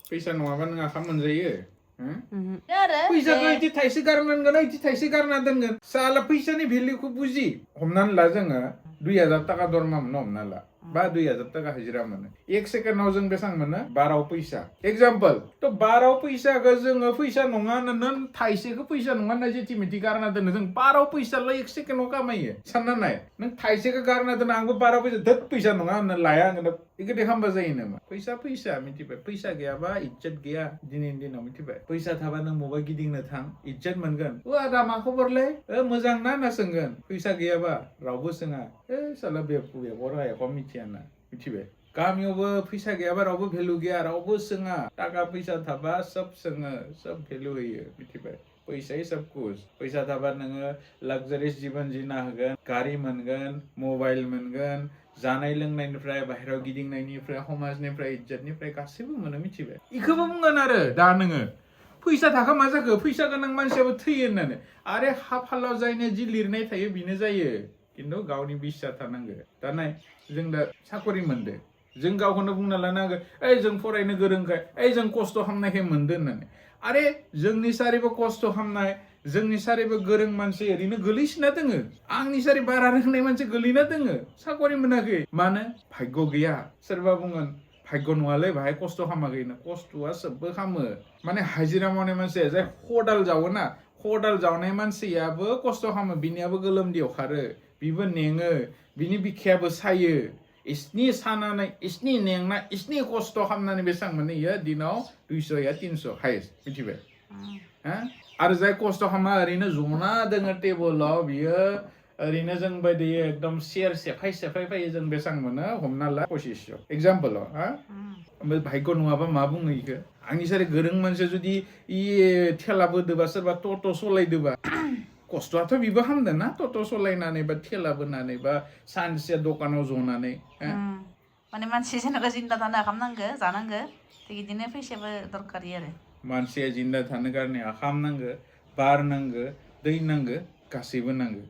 फैसा नङाबा नों आखाम मोनजायो आरो फैसाखौ इदि थाइसे गारनांगोन इदि थाइसे गारना दोनगोन साला फैसानि भेलुखौ बुजि हमनानै ला जोङो 2000 थाखा दरमा मोनो हमना ला बा 2000 थाखा हाजिरा मोनो 1 सेकेन्डाव जों बेसेबां मोनो 12 फैसा एग्जाम्पल तो 12 फैसाखौ जोङो फैसा नङा नों थाइसेखौ फैसा नङा होनना जेटिमेटि गारना दोनो जों 12 फैसाल' 1 सेकेन्डाव कामायो सानना नाय नों थाइसेखौ गारना दोनो आंबो 12 फैसा धोत फैसा नङा होनना लाया आङो बेबायदि खालामबा जायो नामा फैसा मिथिबाय फैसा गैयाबा इज्जत गैया दिनैनि दिनाव मिथिबाय फैसा थाबा नों बबा गिदिंनो थां इज्जत मोनगोन आदा मा खबरलै मोजां ना होनना सोंगोन फैसा गैयाबा रावबो सोङा साला बेगर एख' मिथिया ना मिथिबाय गामियावबो फैसा गैयाबा रावबो भेलु गैया रावबो सोङा थाखा फैसा थाबा सब सोङो सब भेलु होयो मिथिबाय फैसा सब कुछ फैसा थाबा नोङो लाक्जारियास जीवन जिनो हागोन गारि मोनगोन मबाइल मोनगोन जानाय लोंनायनिफ्राय बाहेरायाव गिदिंनायनिफ्राय समाजनिफ्राय इज्जतनिफ्राय गासैबो मोनो मिथिबाय इखौबो बुंगोन आरो दा नोङो फैसा थाखा मा जाखो फैसा गोनां मानसियाबो थैयो होननानै आरे हाफालाव जायनो जि लिरनाय थायो बेनो जायो खिन्थु गावनि बिस्सा थानांगो दा नाय जों दा साकरि मोनदो जों गावखौनो बुंना लानांगो जों फरायनो गोरोंखाय जों खस्थ' खालामनायखाय मोनदो होननानै आरे जोंनि सारिबो खस्थ' खालामनाय जोंनि सारिबो गोरों मानसि ओरैनो गोलैसोना दोङो आंनि सारि बारा रोंनाय मानसि गोलैना दोङो साकरि मोनाखै मानो भाग्य गैया सोरबा बुंगोन भाग्य नङालै बाहाय खस्थ' खालामाखै खस्थ'आ सबबो खालामो माने हाजिरा मावनाय मानसिया जाय खदाल जावोना खदाल जावनाय मानसियाबो खस्थ' खालामो बिनियाबो गोलोमदै ओंखारो बिबो नेङो बिनि बिखायाबो सायो इसनि सानानै इसनि नेंना इसनि खस्थ' खालामनानै बेसेबां मोनो इयो दिनाव 200 या 300 हाइस्ट मिथिबाय आरो जाय खस्थ' खालामा ओरैनो जना दोङो टेबोलाव बियो ओरैनो जों बायदि एकदम सेर सेफाय फैयो जों बेसेबां मोनो हमना ला 2500 एग्जाम्पलाव ओमफ्राय भाग्य नङाबा मा बुङो इखो आंनि सारे गोरों मानसिया जुदि थेला बोदोबा सोरबा टट' सलायदोबा खस्थ'आथ' बिबो खालामदों ना टट' सलायनानै बा थेला बोनानै बा सानसे दखानाव जनानै माने मानसि जेनेबा जिंदा थानो खालामनांगो जानांगो बिदिनो फैसाबो दरकारि आरो मानसिया जिंदा थानो कारणे आखाम नांगो बार नांगो दै नांगो गासैबो नांगो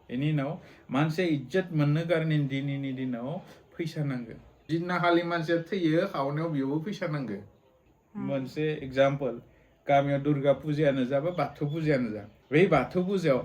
बेनि उनाव मानसिया इज्जत मोननो कारणे दिनैनि दिनाव फैसा नांगो जिदिना खालि मानसिया थैयो खावनायाव बेयावबो फैसा नांगो मोनसे एग्जाम्पल गामियाव दुर्गा फुजायानो जा बा बाथौ फुजायानो जा बे बाथौ फुजायाव